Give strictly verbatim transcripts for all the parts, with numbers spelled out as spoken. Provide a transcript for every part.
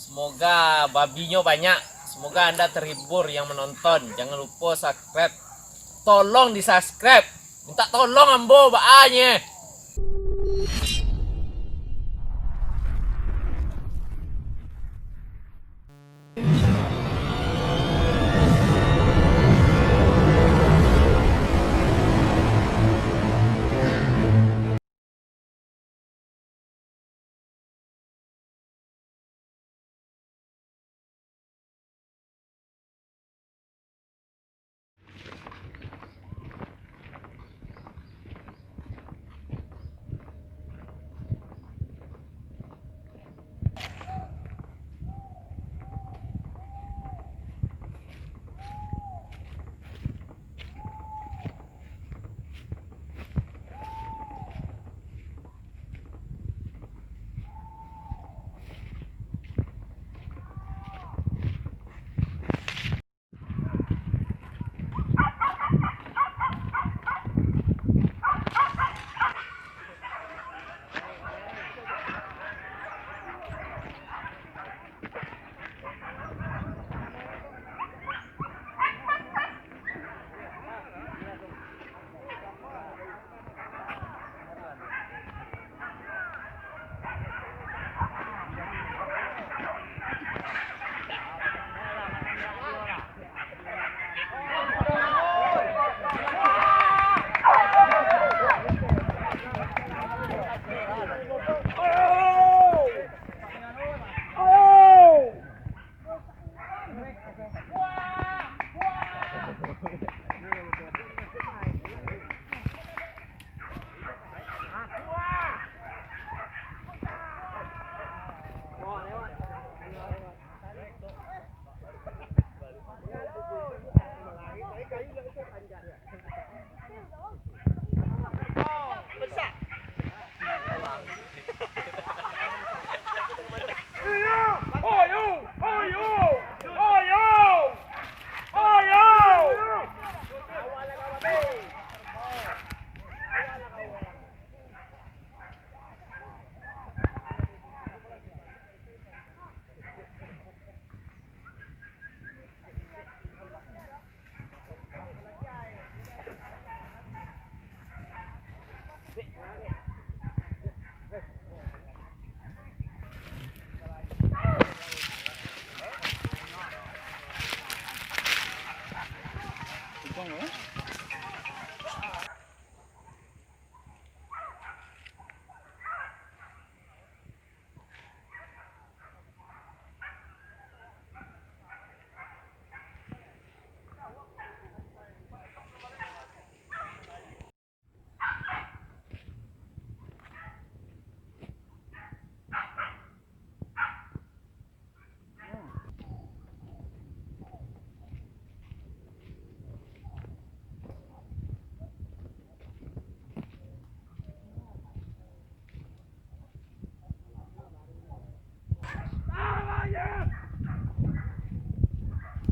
Semoga babinyo banyak. Semoga anda terhibur yang menonton. Jangan lupa subscribe. Tolong di-subscribe. Minta tolong ambo, baanyo.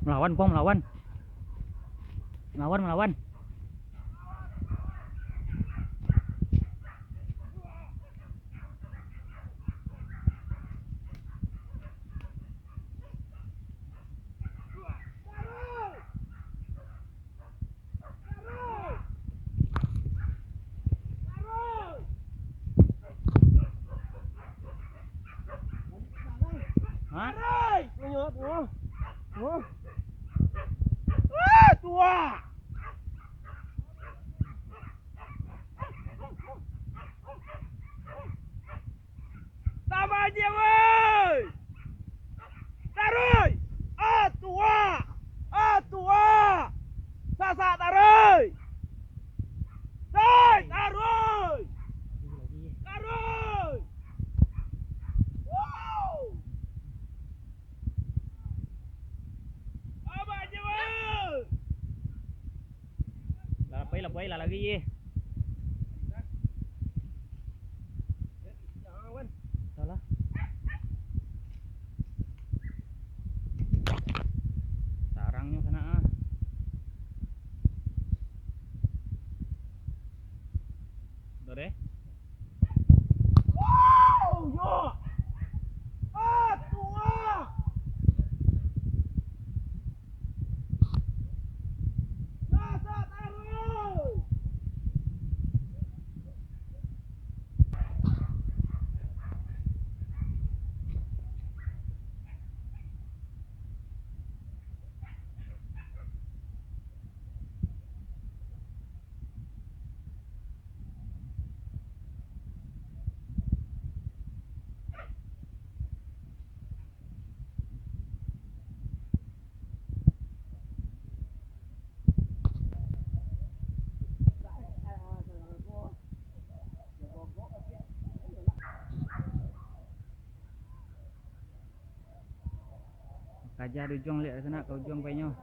Melawan, Pong, melawan. Melawan, melawan. Hah? Ah, tuah! Tambah aja, woi! Taruih! Ah, tuah! Ah, tuah! Sasak taruih! Taruih! Taruih! Taruih! Wow! Tambah aja, woi! Lah, pai lah, pai lah, lari je. Salah. Sarangnyo sanak ah. Udah deh. Wow, yo. Ah, tuah. Raja di ujuang liak sanak, ka ujuang painyo.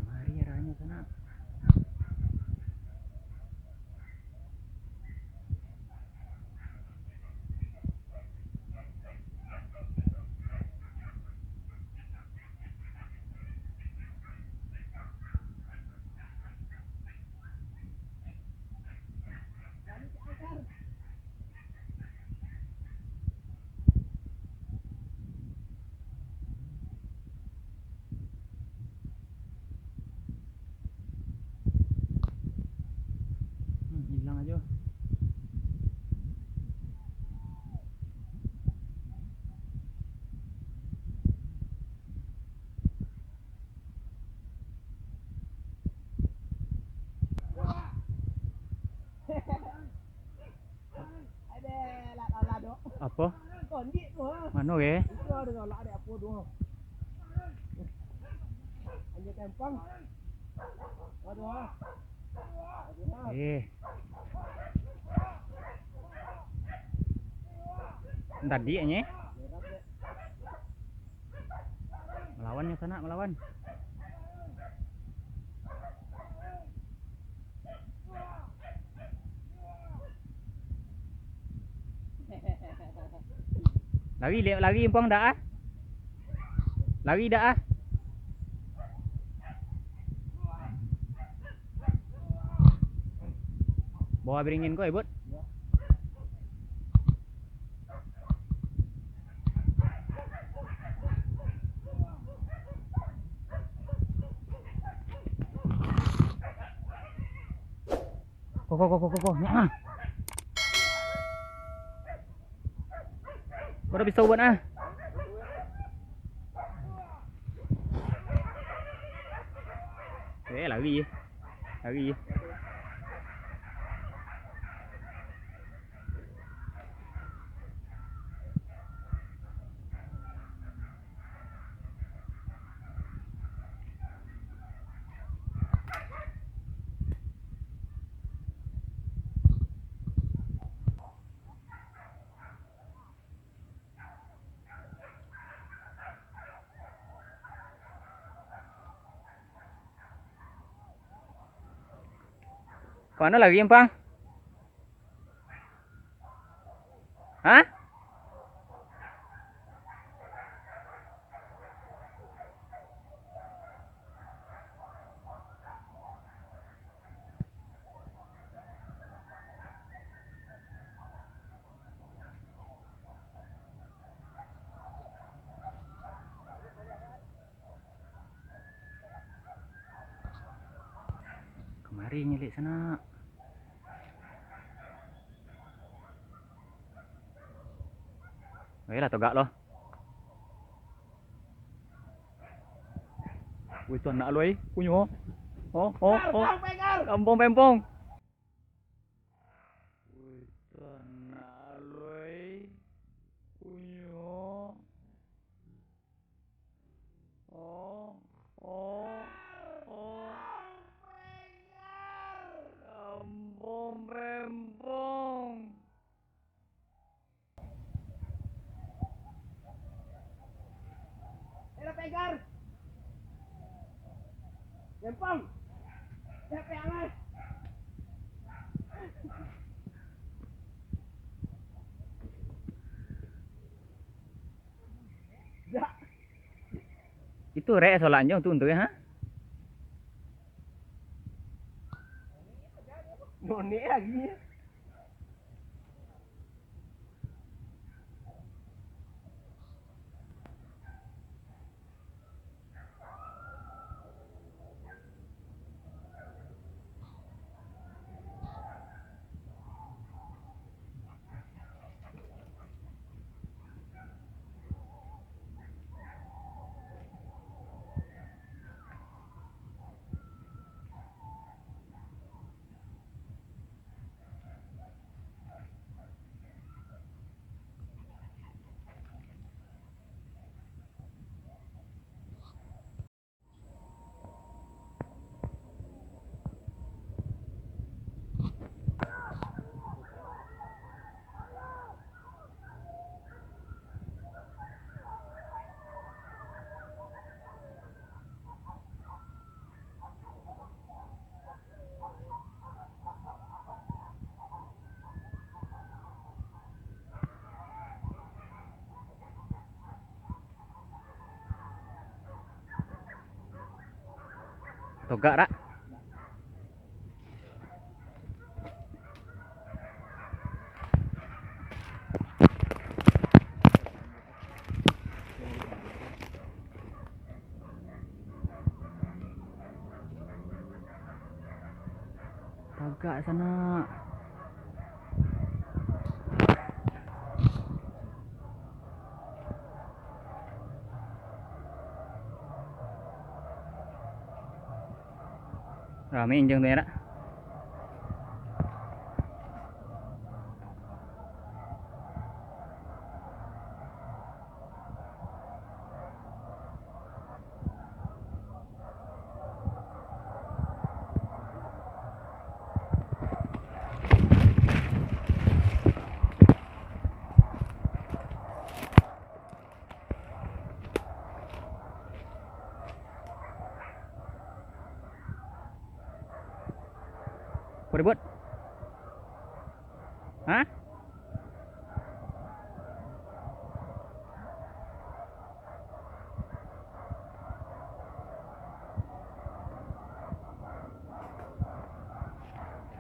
Mari arahnyo sanak. Hmm, ilang ajo. Apo? Mano ge? Eh. Tadi nye. Malawan nyo sanak, malawan. Lari, lari, Empuang, dak ah? Lari dak ah? Bawa beringin ko, Ibut. Ko, ko, ko, ko, ko, ko. Nyak ah. Ko ado pisau buat ah. Eh, lari. Lari. Ka mano lari, Empuang? Hah? Kamari nyelik sanak. Oke lah, togak lo. Wih, tu anak lo, eh, punyo. Oh, oh, oh. Kampung Pempong. Wih, tu anak lo, eh, punyo. Oh, oh, oh. Kampung Rempong. Halo, Pegar. Rempong. Siapa yang, eh? Dak. Itu rek solanyo tu, untuak, ha? Nonek lagi. Togak dak? Tagak sanak. Rami injang tu yo, nak. Apo dibuek? Hah?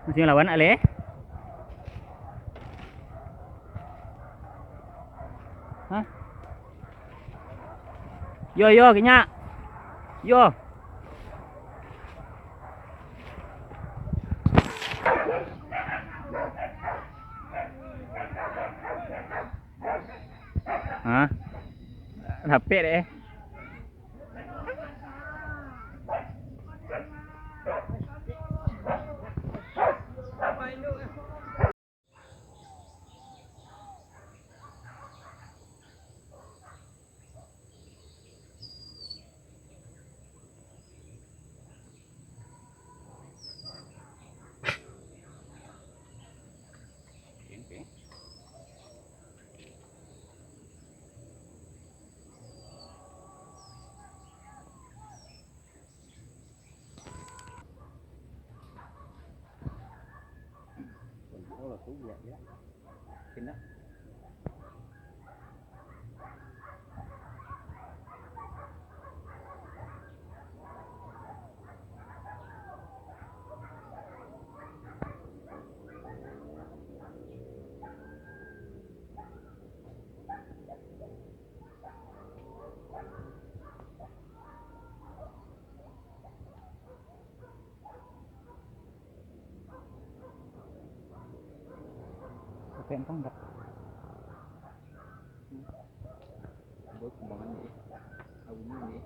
Masih lawan, Ale? Hah? Yo, yo, kinyak. Yo. Hah? Dapek dek, eh. Oke, entong dak? Buat kembangan ni. Abu ni.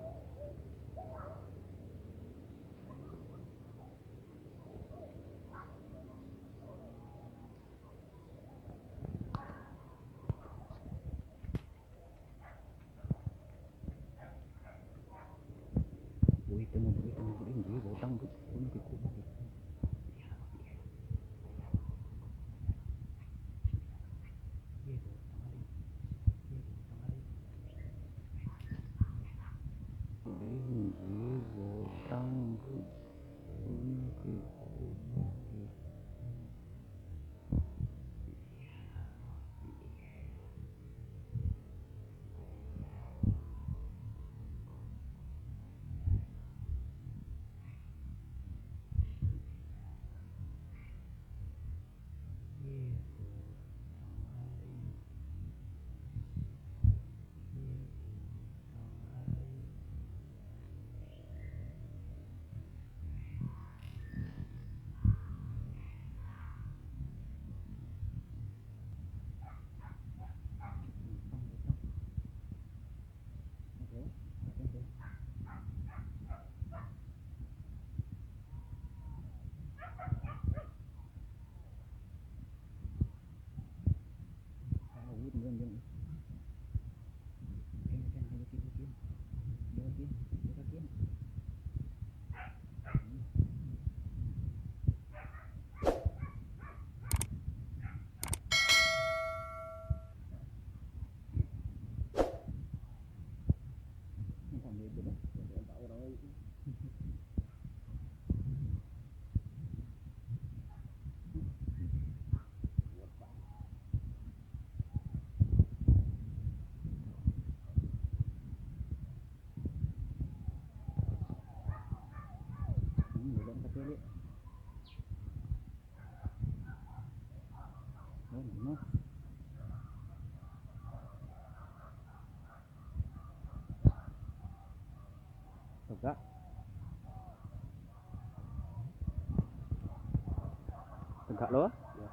Agak lo. Yo.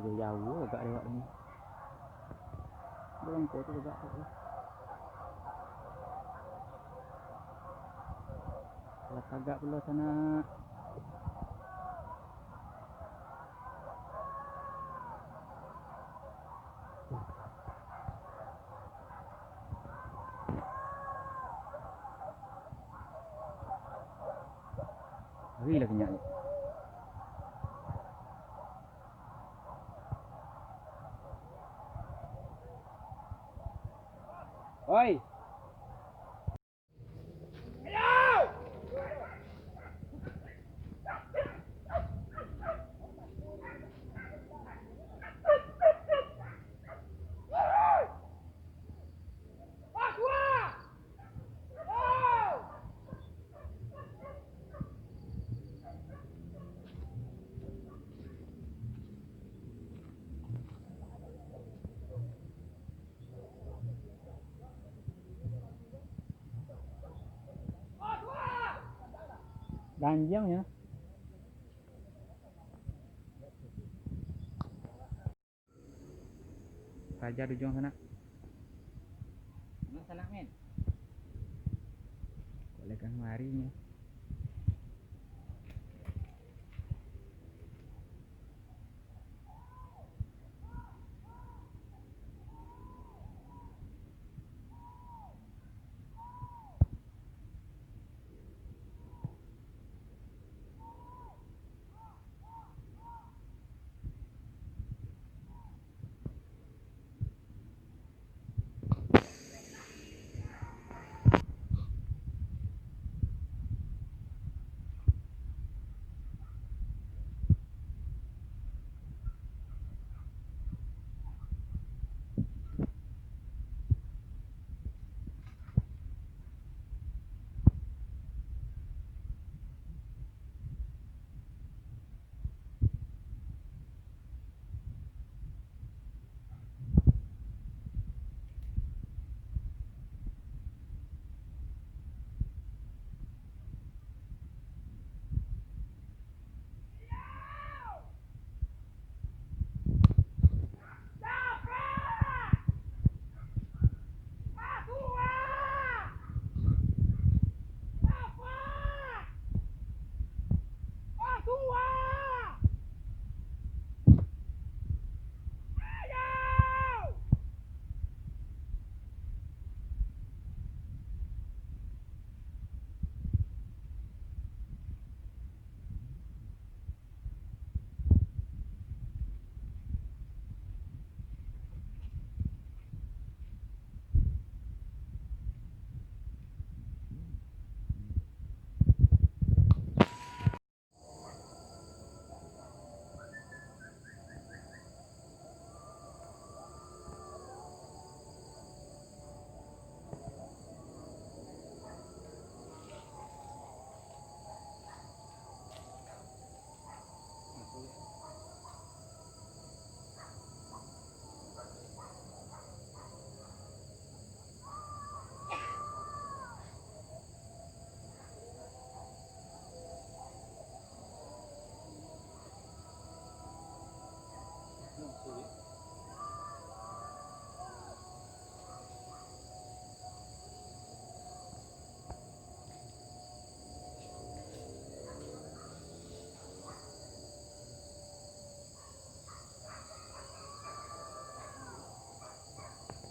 Eh, jauh agak lewat ni. Belum kau tu agak tu. Lah tagak pulo sanak. Lari lah kenyak ni. Oi. Ganjiang nyo. Raja di ujuang sanak. Mano sanak, men? Kok lekang lari nyo.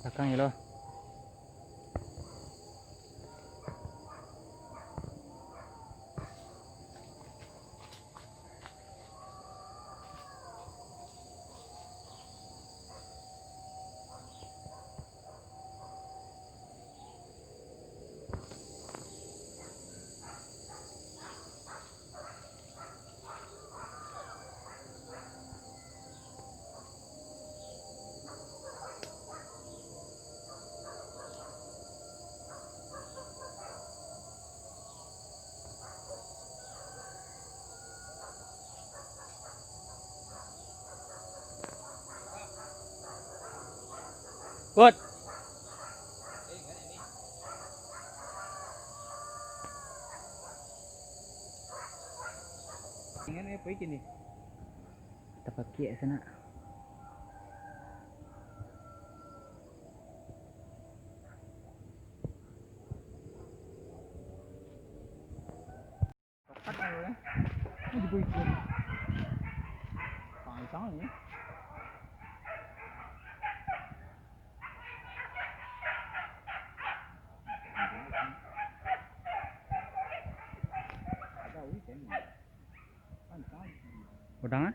Balakang se lo. Good. Ingat apa kini? Tapakiak sanak. Pancang ni. Udang ah?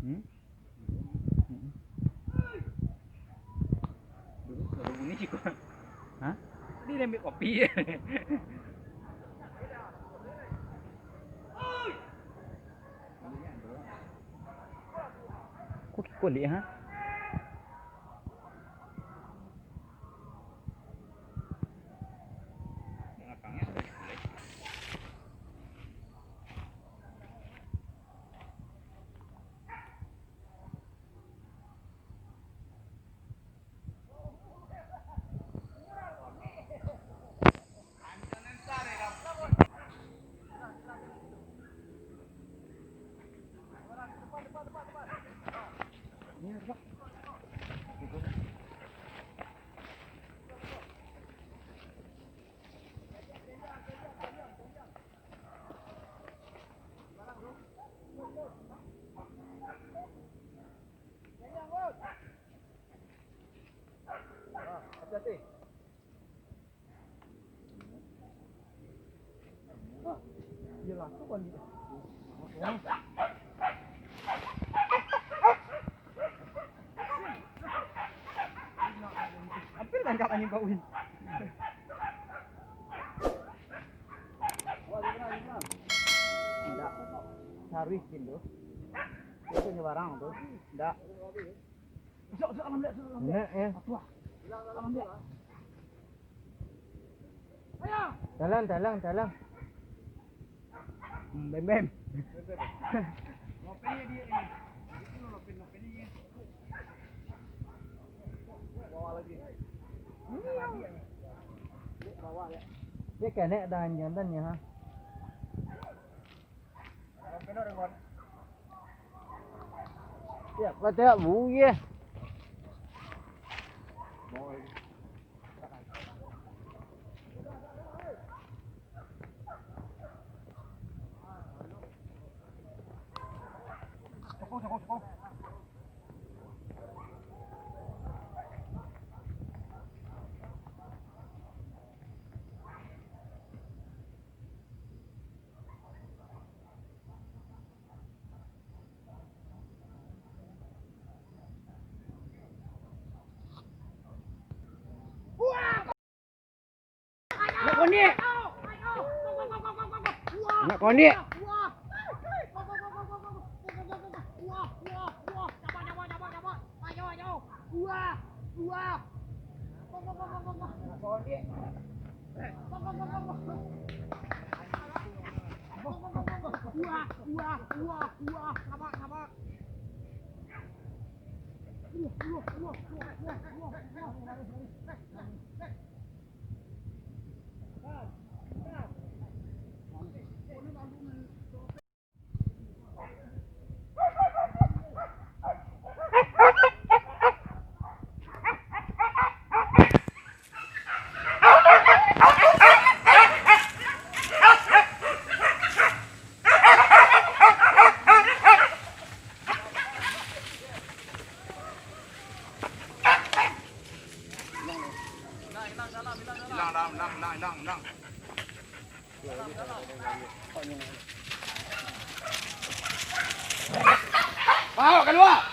Hmm? Hmm. Hah? Dia ambil kopi. Kok kikulik, ha? Hati-hati. Iyalah, tu kan. Hampir tangkap angin Pak Win. Ndak. Saruih pin tu. Itu nyebarang tu. Ndak. Nak, ya. Talang, talang, talang. Hmm, bem, bem. Dia kenek dah jantan ya, ha. Siap lah, siap, buyeh. Nak konek. Nak konek. Hilang, hilang, hilang, hilang, hilang, hilang. Bawa kalua!